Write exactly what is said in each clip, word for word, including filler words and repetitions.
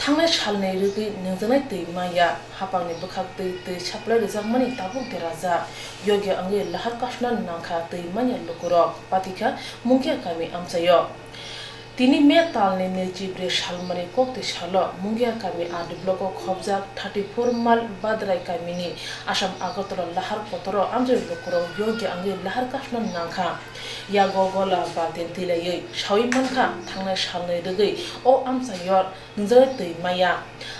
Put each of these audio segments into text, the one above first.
Thangnai salni rwgwi nungjaknai twi manya, hapangni bwkhaktwi twi supply rwjakmani tabuk derajak. Yogya wngwi lahar kasna nangkha twi manya lukurok, patikha Mungia kami amchaio. Tini May talni nwichibrwi salmani koktwi salo Mungia kami R D block o khobjak thirty four mal Badrai kamini Assam Agartala lahar kotoro amchaini lukurok yogya wngwi lahar kasna nangkha. Yago gola baltin twilaiwi sawi mankha, thangnai salni rwgwi o amchaio nungjaknai twi maya.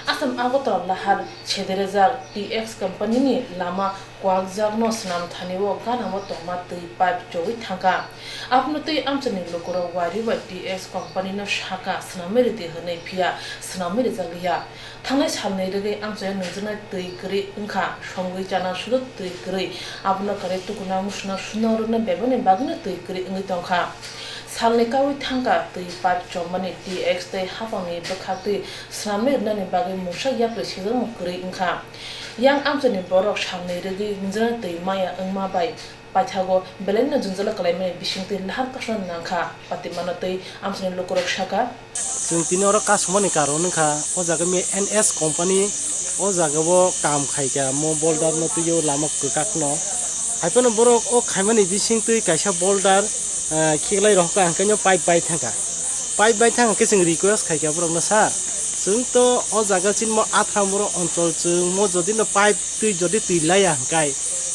Assam Agartala lahar sederejak T X company ni lama kwakjakno swnam thani o gana o tongma twi pipe chogwi thangkha. Abono twi amchaini lukurok wari bai T X company no sakha swnamwi rwdi hwnwi, phiya swnamwi rwjakliya. Thangnai salni rwgwi amchaio nungjaknai twi kwrwi wngkha, songwi chana sudo twi kwrwi, abono kwrwi tukuna musuna suna rwna bebakni bagwino twi kwrwi wngwi tongkha. Salni kaui thangkha twi pipe chomani T X tei hapangni bwkhaktwi swnamwi rwnani bagwi mungsa yapri sijakmung kwrwi wngkha. Yang amchaini borok salni rwgwi nungjaknai twi maya wngma bai paithago belaino jwngjalo kwlaimani bisingtwi lahar kasna nangkha, patimano tei amchaini lukurok sakha. Chwng tini oro kasumani karon wngkha, o jaga mi N S company o jaga o kam khaikha, mo boulder no twiwi lama kwkak no. Haiphano borok o khaimani bisingtwi kaisa boulder, ah, khiklai rohorkha, hwnkhe no pipe bai thangkha. Pipe bai thangkhe chwng request khaikha borokno, "Sir, chwng to o jaga chini mo Athra moro onchol, chwng mo jodi no pipe twi jodi twi laiya hwnkhe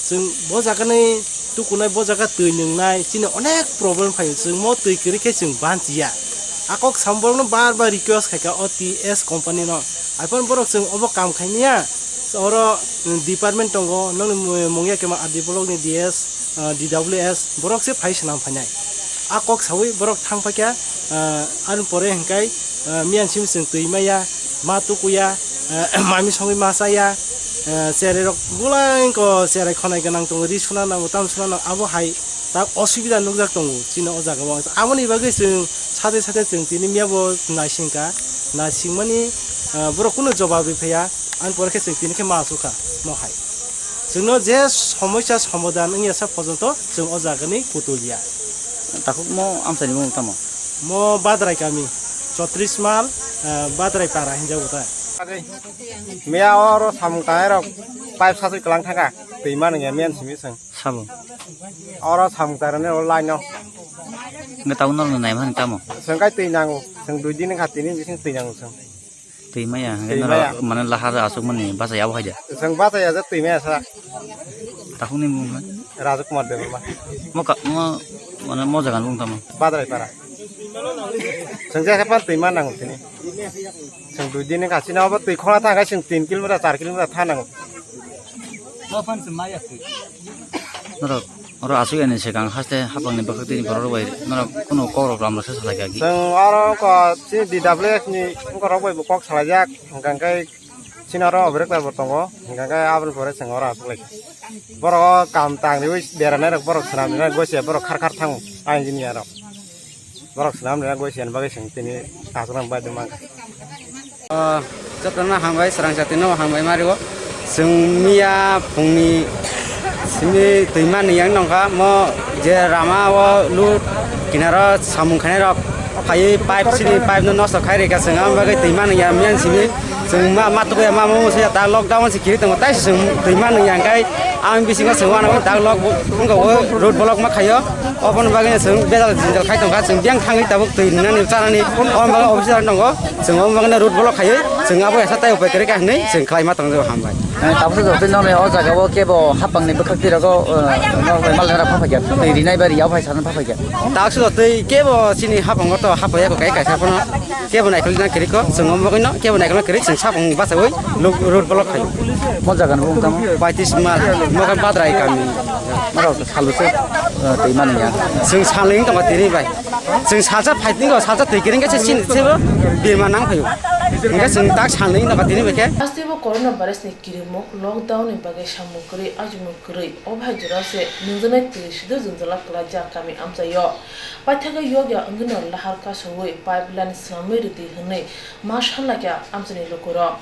chwng bo jaga ni tukunai, bo jaga twi nwngnai, chini onek problem phaio, chwng mo twi kwrwi khe chwng banchiya." A kok sam borokno bar bar request khaikha o T S company no. Haiphano borok chwng obo kam khaimaya, oro department tongo, nokni mungya khe ma R D block ni D S, ah, D W S, borok se phai swnam phainai. A kok saui borok thang phaikha, ah, ani pore hwnkhe, ah, miyan simi chwng twi maya, ma tukuya, ah, mami songwi ma chaya, ah, cherai rok bulai ko cherai khonai gwnang tongo, ri suna nango, tam suna nango, abo hai tak osubida nukjak tongo chini o jaga o. Aboni bagwi chwng sade sade chwng tini miya bo naisingkha, naisingmani, ah, borok kunu jobab rwi phaiya, ani pore khe chwng tini khe ma asukha mo hai. Chwngno je somosa somadan wngya sa pojonto chwng o jagani kutul ya. Takhuk mo amchaini mung tamo? Mo Badrai kami, chotris mal, ah, Badrai para hinjago ta. Miya oro samung tangnai rok pipe sasui kwlang thangkha, twi mani ya miyan simi chwng. Sabo. Oro samung tangnai o line o. Hwnkhe tabuk norokno naimani tamo? Chwng kai twi nango, chwng dui din wngkha tini bising twi nango chwng. Twi maya, hwnkhe twi maya. Norok mane lahar aswk mani bachai abo hai da? Chwng bachai ya je twi maya sa. Takhukni mung kha? Raju Kumar Debbarma. Mo ka, mo, mane mo jaga ni mung tamo? Badrai para. Chwng je khe pan twi ma nango tini. Chwng dui din wngkha, chini obo twi khona thang khe chwng tin kilometer, char kilometer tha nango. Norok oro aswk ani swkang haste hapangni bwkhak tini borok rok bai norok kunu kok rok lam rok se salai kha ki? Chwng oro wngkha chini D W S ni wngkha rok bai bo kok salai jak, hwnkha khe chini oro oberekta bo tongo, hwnkha khe aboni pore chwng oro aswk lai kha. Borok o kam tang riui beranai rok borok swnam rinai gosia borok khar khar thango, ang engineer rok. Borok swnam rwna goi siyan bagwi chwng tini aswkno bai de mang. Ah, jotono hambai, swrang jatino hambai mario. Chwng miya phungni simi twima ni yang nongkha, mo je rama o lut kinaro samung khainai rok phaiwi pipe sini pipe no nosto khai rikha, chwng aboni bagwi twima ni yang miyan simi. Chwng ma, ma tukuya ma, ma, ma, ma, lockdown se kiri tongo, tai se chwng twi ma nung yang kai, ang bisingo chwng uanama tak lok, wngkha o road block ma khaio, oboni bagwi chwng bejal jinjal khai tongkha, chwng biyang thangwi tabuk twi nani chanani, oboni bagwi officer tongo, chwng oboni bagwi road block khaiwi, chwng abo esa tai upai kwrwi kha hinwi chwng khlai ma tongo, hambai. Eh, tabuk se joto nokni o jaga o kebo hapang ni bwkhak twi rogo, eh, nok bai mal nang rok pha phaikha, twi rinai bai riyao phai sana pha phaikha. Tak se joto twi kebo chini hapang o to hapaiya ko kai kaisa phano. Kebo naikolna kwrwi kho, chwng omo bagwino kebo naikolna kwrwi chwng sakong bachaui luk-, road block khai. Mo jaga ni bumung tamo? Paitis mal, mo khe Badrai kami. Norok to salo se, eh, twi mani ya. Chwng salni wng tongkha tini bai. Chwng salsa phai tini kho, salsa twi kwrwi khe se chini sebo birma nang phaio. Hwnkhe chwng tak salni wng tongkha tini bai khe. Hasteo corona virus ni kirimuk lockdown ni bagwi samung kwrwi, ajimung kwrwi, o bahai jora se nungjaknai twi sido jwngjala kwlaijak kami amchaio. Paithakgwi yokya wngwino lahar kasaui pipeline swnamwi rwdi hwnwi ma sanlaikha amchaini lukurok.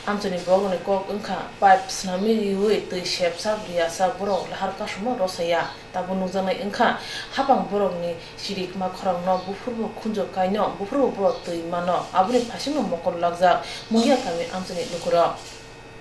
Amchaini borokni kok wngkha pipe swnamwi riwi twi sepsak riyasa borok lahar kasongma rwsaya. Tabuk nukjaknai wngkha haphang borokni chirikma khorokno buphurbo khunju kaino buphurbo borok twi mano, aboni phaisingno mokol lakjak Mungia kami amchaini lukurok.